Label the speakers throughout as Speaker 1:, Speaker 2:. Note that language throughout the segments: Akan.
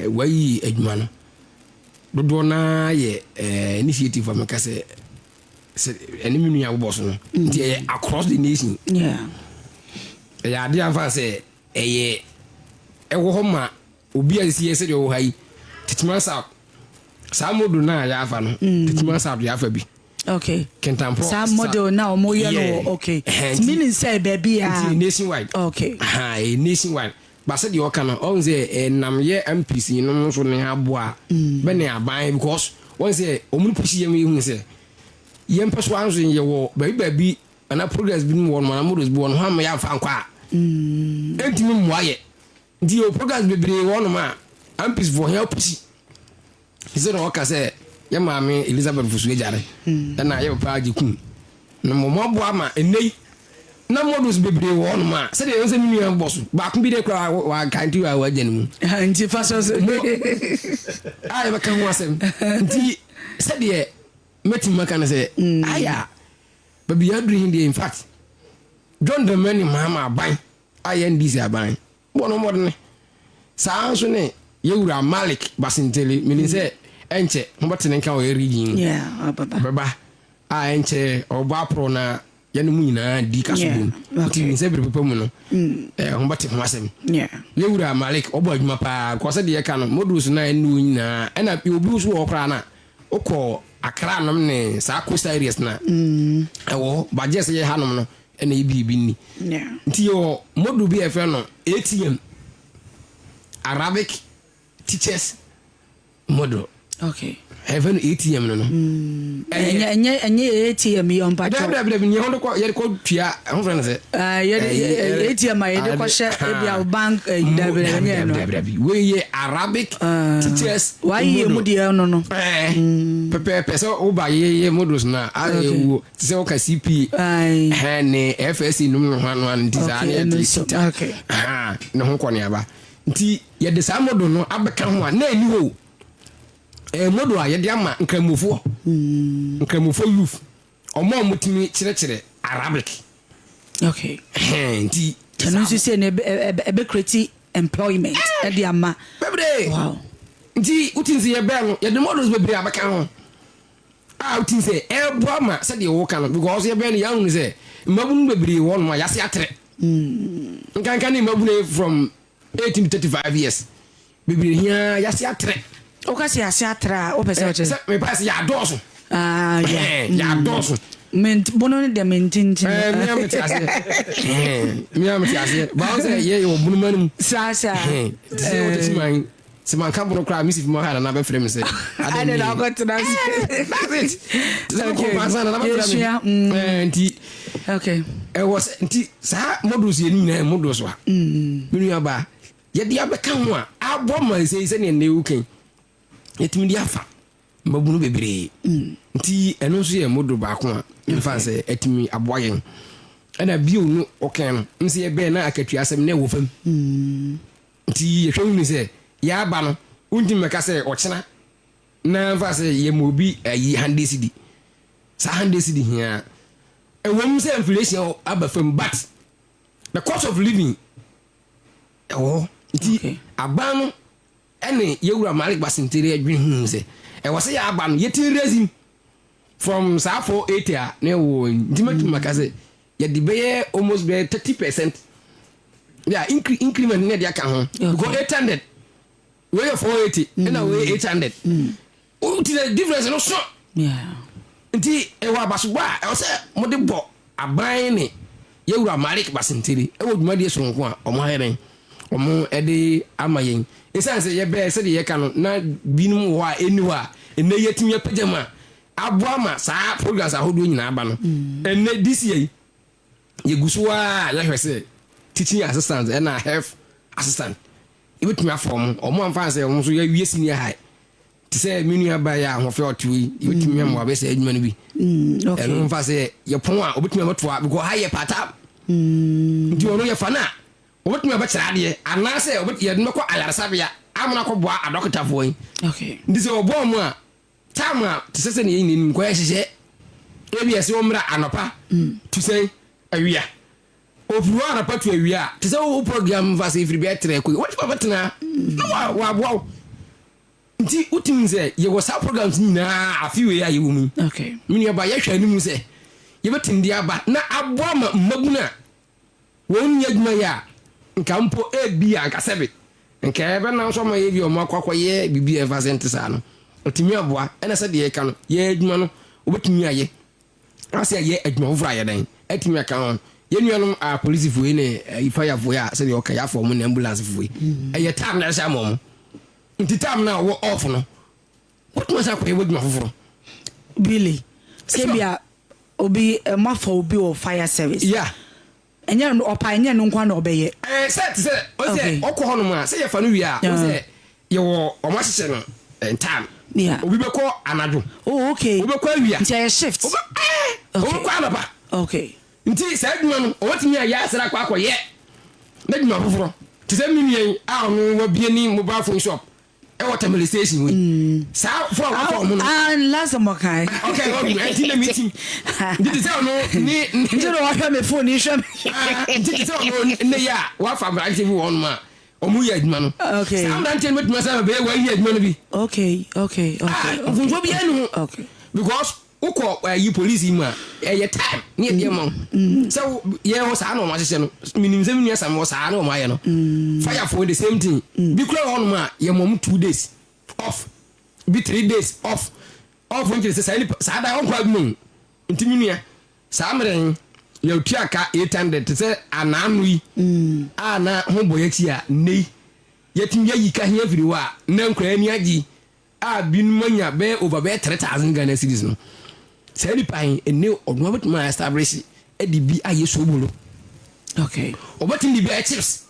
Speaker 1: Wayi adwuma no dodoɔ naa yɛ initiative a meka sɛ ɛne me nua wobɔ so no, nti ɛyɛ across the nation. Ɛyɛ adeɛ amfa sɛ ɛyɛ ɛwɔ hɔ ma obi a sisi yɛ sɛdeɛ ɔwɔ ha yi, Techiman South, saa model no a yɛafa no, Techiman South yɛafa bi. Kintampo.
Speaker 2: Saa model na ɔmo yɛ no wɔ, okay, meaning sɛ baabi a
Speaker 1: nti nationwide. Ɛyɛ nationwide ba sɛdeɛ ɔka no, ɔhu sɛ ɛnam yɛ MPs nom nso ne aboa bɛne aban, because wɔn sɛ ɔmo no push yɛm, yɛhu sɛ yɛmpɛ so ara nso yɛwɔ baabi baabi ana progress bi mu wɔ no, ana models bi wɔ no ho ama yɛamfa nkɔ a ɛntumi mmoa yɛ. Nti yɛwɔ programs bebree wɔ nom a MPs foɔ hɛn push sɛ na ɔka sɛ yɛ maame Elizabeth Fosu Agyare ɛna yɛ papa agye kum na mmɔmɔ aboa ma ɛnɛ yi na models bebree wɔ hɔnom a sɛdeɛ ɛwɔ sɛ me nua bɔ so baako bi de koraa wanka nti wa wagya ne mu.
Speaker 2: Nti fa so.
Speaker 1: A yɛbɛka ho asɛm, nti sɛdeɛ mɛtumi maka no sɛ ayɛ a baabi yɛaduru hi deɛ, in fact, John Dramani Mahama aban a yɛ NDC aban bɔ no mmɔdene saa nso ne yɛwura Malik Basintale, menim sɛ ɛnkyɛ mobɛte ne nka wɔ yɛ region mu.
Speaker 2: Yeah, ɔbɛba.
Speaker 1: Bɛba a ɛnkyɛ ɔbɔ aporɔ na yɛne mu nyinaa di ka so bom, nti menim sɛ bere papa mu no ho bɛte ho asɛm. Yɛwura Malik ɔbɔ adwuma paa kɔ sɛ deɛ yɛka no models no a ɛne wo nyinaa, ɛna obi nso wɔ hɔ koraa no a wokɔ Accra nom ne saa coastal areas na ɛwɔ hɔ bagye sɛ yɛ hanom no ɛna yɛ biribi nni. Nti yɛwɔ model bi a yɛfrɛ no ATM, Arabic Teachers Model. Ɛfɛ no ATM no.
Speaker 2: Ɛnyɛ ATM yi ɔmpatwɔ.
Speaker 1: Dabi, dabi, nyɛ ho de kɔ yɛde kɔ tua ɛho fɛ no sɛ
Speaker 2: yɛde ATM a yɛde kɔhyɛ ebi a bank ɛyi, dabi, ɛnyɛ no.
Speaker 1: Dabi, dabi, wei yɛ Arabic Teachers.
Speaker 2: Wayi emu deɛ no.
Speaker 1: Ɛɛ, pɛpɛɛpɛ sɛ woba yɛyɛ models no a ayɛ wo te sɛ woka CP ɛhɛn ne FSC nom no ho ano ano, nti saa ne
Speaker 2: ɛno
Speaker 1: yɛte
Speaker 2: nso,
Speaker 1: sita ne ho kɔ ne aba, nti yɛde saa model no abɛka ho a na ɛni hɔ o. Ɛyɛ model a yɛde ama nkramofoɔ youth, ɔmo a ɔmotumi kyerɛkyerɛ Arabic. Ɛhɛn, nti
Speaker 2: ɛno nso sɛ ne ɛbɛ create employment ɛde ama.
Speaker 1: Bebree. Nti wotim sɛ yɛbɛɛ no, yɛde models bebree abɛka ho a wotim sɛ ɛboa ma sɛdeɛ wɔka no, because yɛbɛɛ no, yɛahunu sɛ mmabunu bebree wɔ nom a yɛase atrɛ, nkanka ne mmabunu from 18 to 35 years bebree hia yɛase atrɛ.
Speaker 2: Woka sɛ yɛase atrɛ a, wopɛ sɛ ɔkyerɛ
Speaker 1: sɛ mepa sɛ yɛadɔɔso.
Speaker 2: Ah, yeah.
Speaker 1: Ɛhɛn, yɛadɔɔso.
Speaker 2: Ment bono no deɛ mentintim.
Speaker 1: Mea mete aseɛ. Ɛhɛn, mea mete aseɛ bawo sɛ yɛyɛ wɔ bonoma no mu.
Speaker 2: Saa saa.
Speaker 1: Ɛhɛn, nti sɛ wote siman sɛ manka bono koraa, mesi fima ha nana bɛfrɛ me sɛ
Speaker 2: ade na akɔtena ase.
Speaker 1: That's it. Sɛ mekɔ pansa nana bɛfrɛ me.
Speaker 2: Yɛsua.
Speaker 1: Nti ɛwɔ sɛ nti saa models yɛ no nyinaa yɛ models a me nua baa yɛde abɛka ho a aboa ma sɛ sɛdeɛ nnɛ wokan yɛtumi de afa mmabunu bebree. Nti ɛno nso yɛ model baako a mfa sɛ ɛtumi aboa yɛn. Ɛna bio no ɔkan no m sɛ yɛbɛn na akatua asɛm na ɛwɔ fam, nti yɛhwɛ hunu sɛ yɛaba no, wontumi mɛka sɛ ɔkyena na mfa sɛ yɛma obi ayi 100 cedi, saa 100 cedi hia ɛwɔ mu sɛ inflation aba fam, but the cost of living ɛwɔ hɔ. Nti aban no ɛne yɛwura Malik Basintale adwene hu sɛ ɛwɔ sɛ yɛaba no yɛtumi raise from saa 480 a na ɛwɔ. Nti mɛtumi maka sɛ yɛde bɛyɛ almost bɛyɛ 30% yeah, increment ne yɛde aka ho, because 800 wei yɛ 480 ɛna wei yɛ 800, nti the difference no so. Nti ɛwɔ abasobɔ a ɛwɔ sɛ mode bɔ aban ne yɛwura Malik Basintale ɛwɔ dwumadie soronko a ɔmo ayɛ dɛn ɔmo ɛde ama yɛn, ɛsiane sɛ yɛbɛɛ sɛdeɛ yɛka no na binom wɔ hɔ a ɛnni hɔ a ɛnɛ yɛtumi yɛpagya mu a aboa ma saa programs ahodoɔ nyinaa ba no. Ɛnɛ this year yi yɛgu so a yɛhwɛ sɛ teaching assistant ɛna health assistant yɛbɛtumi afa ɔmo amfa sɛ ɔmo nso yɛwie senior high te sɛ me nua ba yɛ ahoɔfɛ ɔte yi, yɛbɛtumi ama wabɛsɛ adwuma no bi. Ɛno mfa sɛ yɛpɔn a obɛtumi abɛtoa, because ha yɛ part time, nti ɔno yɛfa no a obɛtumi abɛkyerɛ adeɛ anaasɛ yɛde no bɛkɔ ayaresabea amana kɔboa adɔkotafoɔ yi. Nti sɛ ɔboa mu a time a te sɛ sɛ ne yɛnyina nim kɔyɛ hyehyɛ ebi ɛsɛ wɔmmra anɔpa to sɛn awia, ofiri hɔ anɔpa to awia a te sɛ wo program fa sɛ ɛfiri bɛɛ trɛ koi wɔtumi abɛtena na waboa wo. Nti wotumi sɛ yɛwɔ saa programs nyinaa afe wei a yɛwɔ mu yi. Me nuaba, yɛhwɛ anim sɛ yɛbɛtumi de aba na aboa ma mmabunu a wɔn nni adwuma yɛ a, nka mpo ebi a nka sɛbe nka ɛbɛnam so ama yɛ bi a wɔn akɔ akɔyɛ biribi a ɛmfa sɛ nte saa no, ɛtumi aboa. Ɛna sɛdeɛ yɛka no, yɛ adwuma no wobɛtumi ayɛ asɛ yɛ adwuma foforɔ a yɛdɛn atumi aka ho. Yɛn nuanom a polisifoɔ yi ne fayafoɔ yi a sɛdeɛ ɔka yɛafa wɔn ne ambulancefoɔ yi, ɛyɛ time na ɛhyɛ ama wɔn. Nti time no a wɔwɔ off no, wotumi sɛ akɔyɛ w'adwuma foforɔ.
Speaker 2: Really, sɛ bi a obi moafa obi wɔ fire service. Ɛnyɛ ɔpa, ɛnyɛ no nkwa na ɔbɛyɛ.
Speaker 1: Ɛɛ, sɛ te sɛ ɔsɛ ɔkɔ hɔnom a, sɛ yɛfa no wie a, ɔsɛ yɛwɔ ɔmo ahyehyɛ no time. Obi bɛkɔ anadwo.
Speaker 2: Oh, okay.
Speaker 1: Obi bɛkɔ awia.
Speaker 2: Nti ɛyɛ shift.
Speaker 1: Obi ɛɛ obi bɛkɔ anɔpa. Nti saa adwuma no, ɔbɛtumi ayɛ asra akɔ akɔyɛ n'adwuma foforɔ. Te sɛ me nua yi a ɔno wabie ne mobile phone shop ɛwɔ Tamale station wei. Saa fo a wafa ɔmo no.
Speaker 2: Ah, last time ɔkae.
Speaker 1: Okay, ɔmo ɛnti na mi ti. Nti te sɛ ɔno ne.
Speaker 2: Nti na wahwɛ me phone yi hwɛ me.
Speaker 1: Nti te sɛ ɔno ne yɛ a wafa mmeranteɛ bi wɔ hɔnom a ɔmo yɛ adwuma no. Saa mmeranteɛ no bɛtumi asan abɛyɛ wɔayi adwuma no bi.
Speaker 2: Okay.
Speaker 1: Ah, mfomsoɔ biara nni ho. Because wokɔ ayi police yi mu a, ɛyɛ time ne yɛde ama wo sɛ yɛ hɔ saa na wɔn ahyehyɛ no. Menim sɛ me nua Sam wɔ saa na wɔn ayɛ no. Firefoɔ, the same thing. Bi kura wɔ hɔnom a yɛ mɔm 2 days off, bi 3 days off. Off nkyerɛ sɛ saa nipa saa da ɔnkɔ adwuma mu. Nti me nua, saa mmerɛ yɛtua ka 800 te sɛ anaano yi a na ho bɔ yɛakyi a, nnɛ yi yɛtumi ayi ka hia firi hɔ a na nkura ani agye a binom anya bɛyɛ over bɛyɛ 3,000 Ghana cedis no. Saa nipa yi, ɛnɛ ɔno abɛtumi a establish ɛde bi ayɛ sobolo. Ɔbɛtumi de bi ayɛ chips,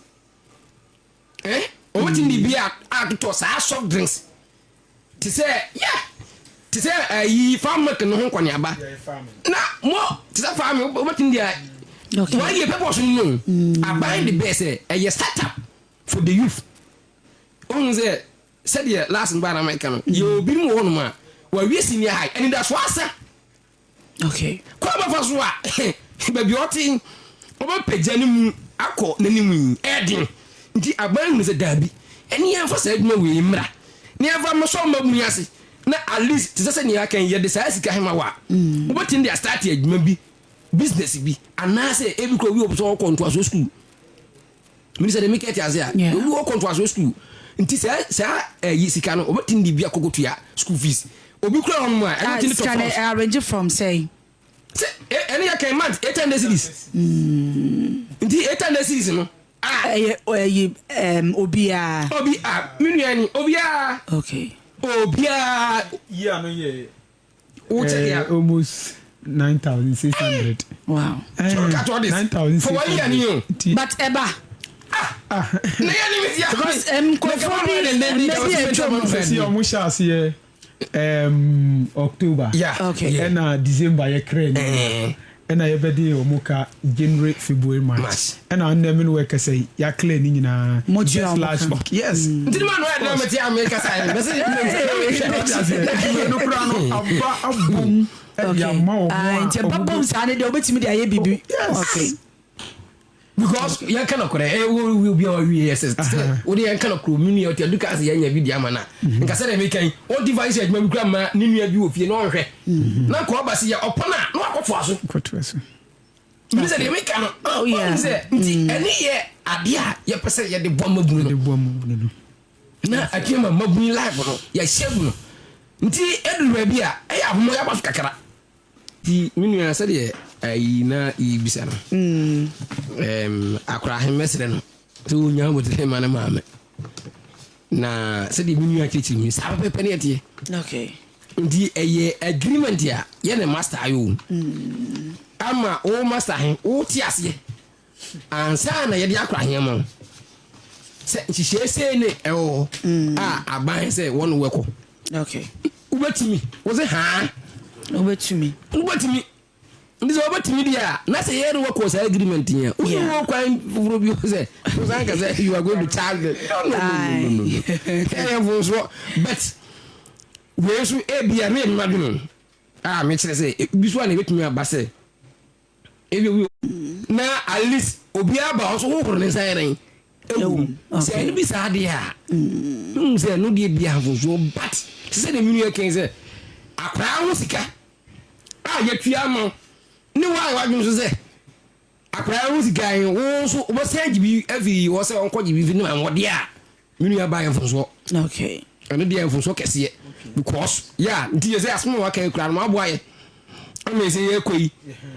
Speaker 1: ɔbɛtumi de bi atotɔ saa soft drinks te sɛ, yeah, te sɛ ayi farm milk no ho nkɔneaba na mo te sɛ farm wobɛtumi de wɔayɛ purpose no. Aban de bɛɛ sɛ ɛyɛ startup for the youth. Ohun sɛ sɛdeɛ last ba na mɛka no, yɛ obinom wɔ hɔnom a wawie senior high, anidasoɔ asa. Kɔ bɛfa so a baabi a ɔte ɔbɛpagya no mu akɔ n'anim yi ɛɛden. Nti aban hunu sɛ daabi, ɛne yɛmfa saa adwuma wei mmra na yɛmfa mmɛsɔ mmabunu yi ase na at least te sɛ sɛnea aka yi, yɛde saa sika hema wɔ a wobɛtumi de astart adwuma bi, business bi, anaasɛ ebi kora obi wɔ sɛ ɔkɔ ntoasoɔ school. Mene sɛ de meka te ase a, obi wɔ kɔ ntoasoɔ school, nti saa ɛyi sika no obɛtumi de bi akɔkɔtua school fees. Obi kura hɔ nom a ɛno tumi tɔ
Speaker 2: sika no
Speaker 1: forms.
Speaker 2: Arrange from sɛn?
Speaker 1: Sɛ ɛne yɛ kan month 800 cedis. Nti 800 cedis no a
Speaker 2: ɛyɛ ɛyi obiara?
Speaker 1: Obi a me nua ni, obiara. Obiara.
Speaker 3: Yia no yɛ
Speaker 1: wo check ya.
Speaker 3: Almost 9,600.
Speaker 1: So look at all this
Speaker 3: 9,600
Speaker 1: for one year ni o.
Speaker 2: But ɛba
Speaker 1: Ah, na yɛ ni mi ti ya.
Speaker 2: Because nkurɔfoɔ bi mmerɛ bi atwa mu.
Speaker 3: Sɛ ɔmo hyɛ aseɛ October. Ɛna December yɛ kra ni. Ɛna yɛbɛde ɔmo ka January, February, March.
Speaker 1: March.
Speaker 3: Ɛna nnɛ mi no wɔ kɛsɛ yi yɛaclear ne nyinaa.
Speaker 2: Mo tua
Speaker 3: just
Speaker 2: ɔmo
Speaker 3: last
Speaker 2: ka.
Speaker 3: week, yes.
Speaker 1: Nti ni ma no ɛdina mi ti a mi kasa yi mɛ sɛ
Speaker 3: Ɛdwuma no kora no aba abom ɛde ama ɔmo
Speaker 2: Ah,
Speaker 3: a
Speaker 2: nti
Speaker 3: ɔmo
Speaker 2: ɛba bom saa ne deɛ wobɛtumi de ayɛ biribi.
Speaker 3: Yes.
Speaker 1: Because yɛn ka nɔkorɛ ɛ wo wo bi a wawie yɛ sɛ wo de yɛn ka nɔkorɛ, mi nua ɔte aduka ase yɛn nya bi di ama na nka sɛ deɛ mi kan ɔnti fa nhyɛ adwuma bi kura ma ne nua bi wɔ fie na ɔnhwɛ na nka ɔba se yɛ ɔpɔn a na wakɔtoa so.
Speaker 3: Kɔtoa so.
Speaker 1: Mi sɛ deɛ mi ka no
Speaker 2: Oh, yeah.
Speaker 1: ɔn sɛ nti ɛne yɛ adeɛ a yɛpɛ sɛ yɛde bɔ mmabunu
Speaker 3: de
Speaker 1: no
Speaker 3: boa mu no.
Speaker 1: Na atwe ma mmabunu life no yɛhyɛ gu no. Nti ɛduru baabi a ɛyɛ ahoma yɛaba so kakra. Nti me nua, sɛdeɛ ayi na yɛbisa no, akora ahemmɛserɛ no sɛ wɔnya abotire ma no maame na sɛdeɛ me nua kyerɛkyerɛ mu saa pɛpɛpɛ ne ɛteɛ. Nti ɛyɛ agreement a yɛne master ayɛ o ama wo master he wote aseɛ ansa na yɛde akora he ma wo sɛ nhyehyɛe sei ne ɛwɔ hɔ a aban sɛ wɔne wɛkɔ. Wobɛtumi wo se haa.
Speaker 2: Wobɛtumi.
Speaker 1: Wobɛtumi. Nti sɛ wobɛtumi deɛ a, na sɛ yɛne wɔkɔ saa agreement yi a, wone wɔ kwan foforɔ bi sɛ wosan ka sɛ you are going to charge them. No, no, no, no, no, no. Ɛyɛ mfomsoɔ. But wei nso ebia ne yɛ mmadwene a mekyerɛ sɛ bi so a na ɛbɛtumi aba sɛ ebi obi na at least obiara ba hɔ so hohoro ne nsa yɛ dɛn. Ɛwɔ mu. Sɛ ɛno bi saa deɛ a, mehu sɛ ɛno deɛ bia mfomsoɔ, but te sɛ deɛ me nua kan sɛ akwaraa ho sika a yɛtua ama wo ne wo a wadwene so sɛ akwaraa ho sika yi, wo nso wobɛsan gye bi afiri hɔ sɛ ɔnkɔ gye bi fi ne maame hɔ deɛ a, me nua ba, yɛ mfomsoɔ. Ɛno deɛ mfomsoɔ kɛseɛ, because yɛ nti yɛ sɛ asɛm a waka yi koraa no maboa yɛ ama yɛ sɛ yɛkɔ yi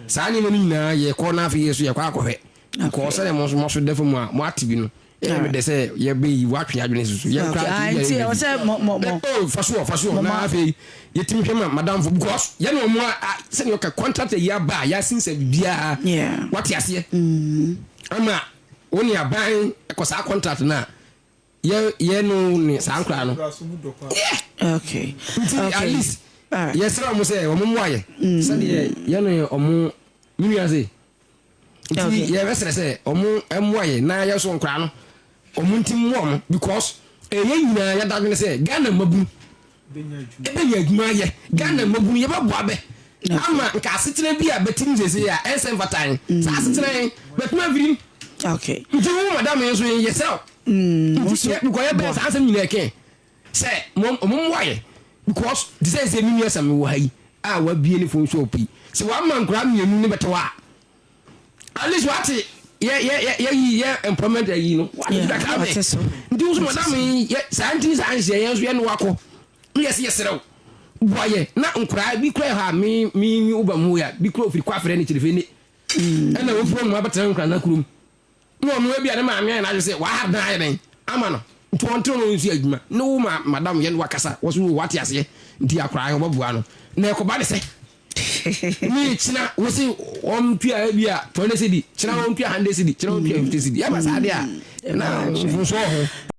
Speaker 1: saa nneɛma no nyinaa, yɛkɔ na afei yɛ so yɛkɔ akɔhwɛ, because sɛdeɛ mo nso mo so da fam a mo ate bi no, ɛyɛ me dɛ sɛ yɛbɛyi watwe adwene soso yɛn koraa.
Speaker 2: Ah, nti ɛwɔ sɛ mo
Speaker 1: Oh, fa soɔ, fa soɔ, na afei yɛtumi hwɛ ma madamfo, because yɛne ɔmo a sɛdeɛ ɔka contract yi aba a yɛasen sɛ biribiara wate aseɛ ama wo ne aban ɛkɔ saa contract no a yɛ no ne saa nkoraa no, yeah. Nti at least yɛsrɛ ɔmo sɛ ɔmo mmoa yɛ sɛdeɛ yɛne ɔmo me nua se nti yɛbɛsrɛ sɛ ɔmo mmoa yɛ na yɛ so nkoraa no ɔmo nti mmoa ɔmo, because ɛyɛ nyinaa yɛdadwene sɛ Ghana mmabunu ɛbɛnya adwuma ayɛ, Ghana mmabunu yɛbɛboa bɛ ama nka asetena bi a bɛtim sese a ɛnsɛ mfatan saa asetena yi bɛtuma afirim. Nti wo madam yi nso yɛsrɛ wo nti because yɛbɛn saa asɛm nyinaa kɛn sɛ ɔmo mmoa yɛ, because te sɛ me nua sɛ mewɔ ha yi a wabie ne phone shop yi sɛ wama nkora mmienu ne bɛtɛ hɔ a, at least wate yɛ yɛ yɛ yɛyi yɛ employment ayi no wate kakra bɛ.
Speaker 2: Wate so.
Speaker 1: Nti wo so madam yi yɛ saa nti saa nhyɛ yɛn nso yɛ no wakɔ ne yɛsɛ yɛsrɛ wo boa yɛ na nkoraa bi kura hɔ a me woba mu yɛ bi kura ofiri kɔ afrɛ ne kyerɛfɛ ne ɛna wofiri ɔmo abɛtena nkora na kurom na ɔno ebi a ne maame ayɛ n'adwe sɛ waha dan ayɛ dɛn ama no, nti ɔntene no nso adwuma ne wo ma madam yɛ no wakasa wɔ so wate aseɛ, nti akwaraa yɛ ɔbɛboa no na ɛkɔba ne sɛ ne kyena wo se ɔntua ebi a 20 cedi, kyena ɔntua 100 cedi, kyena ɔntua 50 cedi, ɛba saa deɛ a na mfomsoɔ ho.